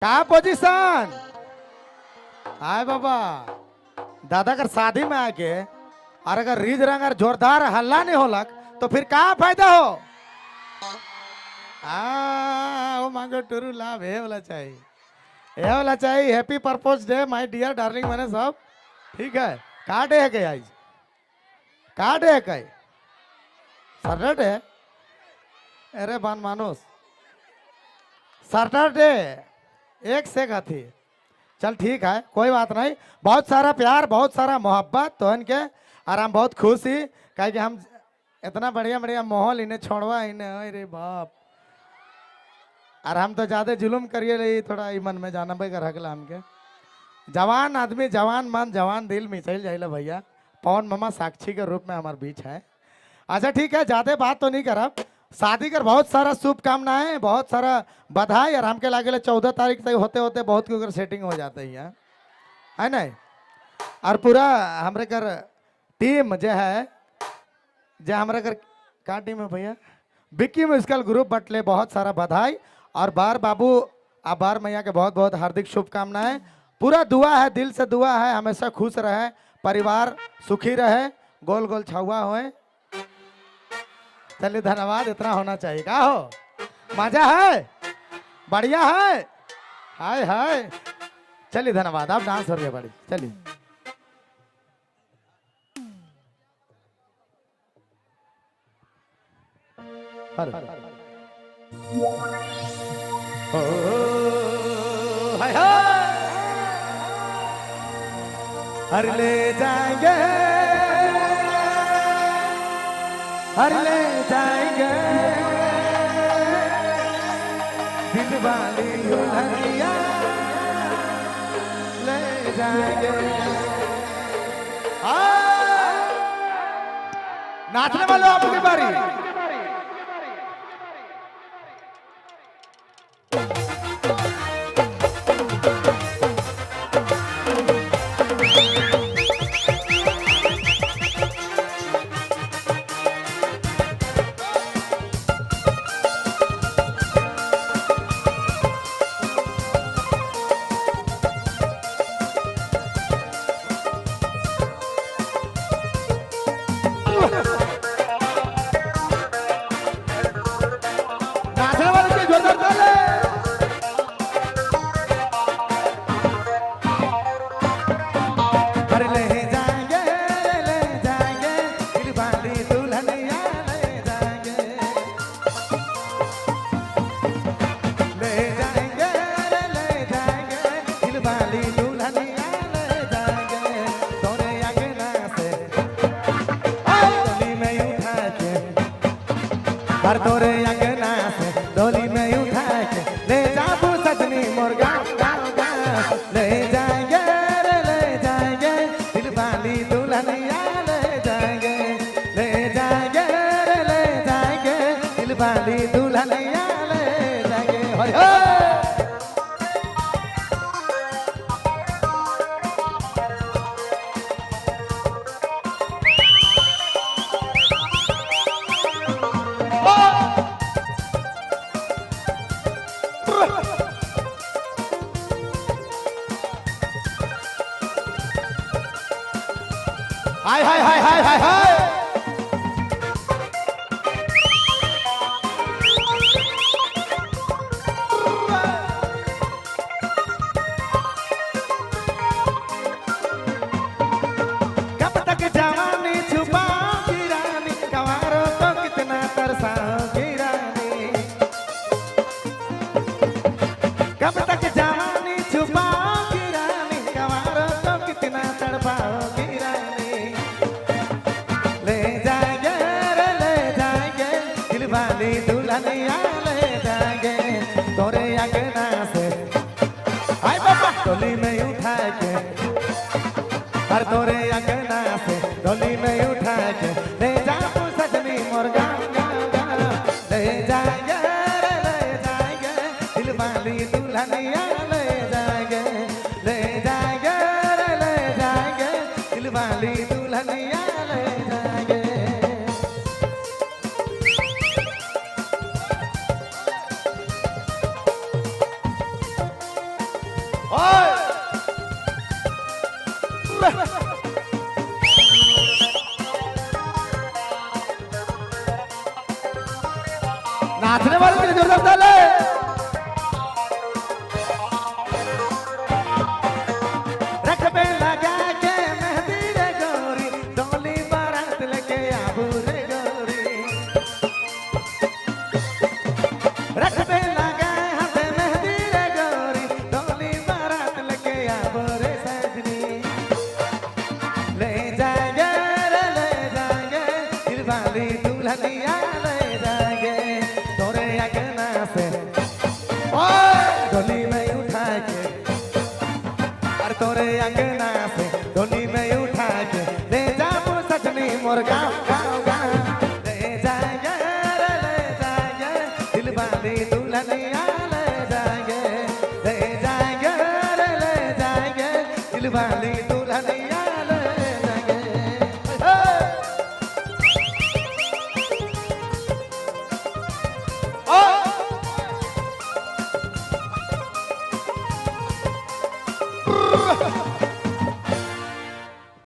का पोजीशन आए बाबा दादा कर शादी में आके और अगर रीज रंग और जोरदार हल्ला नहीं होलक तो फिर का फायदा हो। आ वो मांगो टुरु लाभ हे वाला चाहिए, ये वाला चाहिए। Happy propose day my dear darling. मैंने सब ठीक है। का डे है आज? का डे है कई? सैटरडे। अरे बान मानुस सैटरडे एक से थी। चल ठीक है, कोई बात नहीं। बहुत सारा प्यार, बहुत सारा मोहब्बत तो इनके और हम बहुत खुश ही काहे कि हम इतना बढ़िया बढ़िया माहौल इन्हें छोड़वा इन्हें। अरे बाप, और हम तो ज़्यादा जुलूम करिए रही थोड़ा ई मन में जाना भाई कर हकला हमके। जवान आदमी, जवान मन, जवान दिल मिचल जाइला भैया। पवन मामा साक्षी के रूप में हमारे बीच है। अच्छा ठीक है, ज़्यादा बात तो नहीं करब। शादी कर बहुत सारा शुभकामनाएं, बहुत सारा बधाई। और हमके लागे 14 तारीख तक होते होते बहुत के सेटिंग हो जाते ही है नहीं। और पूरा हमरे कर टीम जो है, जो हमारे कर का टीम है भैया, बिक्की म्यूजिकल ग्रुप बटले बहुत सारा बधाई। और बार बाबू आ बार मैया के बहुत बहुत हार्दिक शुभकामनाएं। पूरा दुआ है, दिल से दुआ है, हमेशा खुश रहे, परिवार सुखी रहे, गोल गोल छुआ होए। चलिए धन्यवाद, इतना होना चाहिए। का हो मजा है, बढ़िया है, हाय हाय। चलिए धन्यवाद, आप डांस हो गया बड़ी। चलिए हाय हाय। हर ले जाएंगे, हर ले जाएंगे दिल वाली दुल्हनिया ले जाएंगे। नाचने वालों आपकी बारी। नाचने वालों के जोरदार ताली। हर ले जाएंगे, ले जाएंगे दिल वाली दुल्हनिया ले जाएंगे, ले जाएंगे, ले जाएंगे दिल वाली दुल्हनिया ले जाएंगे। तोरे अंगना से डोली में उठा के, हर तोरे अंगना से डोली में उठा के ले जाबू सजनी मोर गाँव गाँव गाँव। ले जाएंगे रे ले जाएंगे दिल वाली दुल्हनिया ले जाएंगे, ले जाएंगे रे ले जाएंगे दिल वाली दुल्हनिया ले जाएंगे। होय होय। हाय हाय हाय हाय हाय हाय। कब तक जवानी छुपाओगी रानी, कंवारों को कितना तरसाओगी रानी। कब तक जवानी छुपाओगी रानी, कंवारों को कितना तड़पाओगी रानी। ले जाएंगे रे ले जाएंगे दिल वाली दुल्हनिया ले जाएंगे। तोरे अंगना से हाय बाबा डोली में उठा के, हर तोरे अंगना से डोली में उठा के ले जाऊं सजनी मोर गाँव गाँव गाँव। ले जाएंगे रे ले जाएंगे दिल वाली दुल्हनिया ले जाएंगे, ले जाएंगे रे ले जाएंगे दिल वाली दुल्हनिया ले जाएंगे। ओए नाचने वाले के लिए जोरदार ताली। रखबे लगा के मेहंदी रे गोरी, डोली बारात लेके आबू रे गोरी। रखबे लगा हाथे मेहंदी रे गोरी, डोली बारात लेके आबू रे सजनी। ले जाएंगे रे ले जाएंगे, दिल वाली दुल्हनिया ले जाएंगे तोरे अंगना से। ओए डोली में उठा के, अरे तोरे अंगना से डोली में उठा के ले जाबू सजनी मोर गाँव गाँव गाँव। ले जाएंगे रे ले जाएंगे, दिल वाली दुल्हनिया ले जाएंगे। ले जाएंगे रे ले जाएंगे, दिल वाली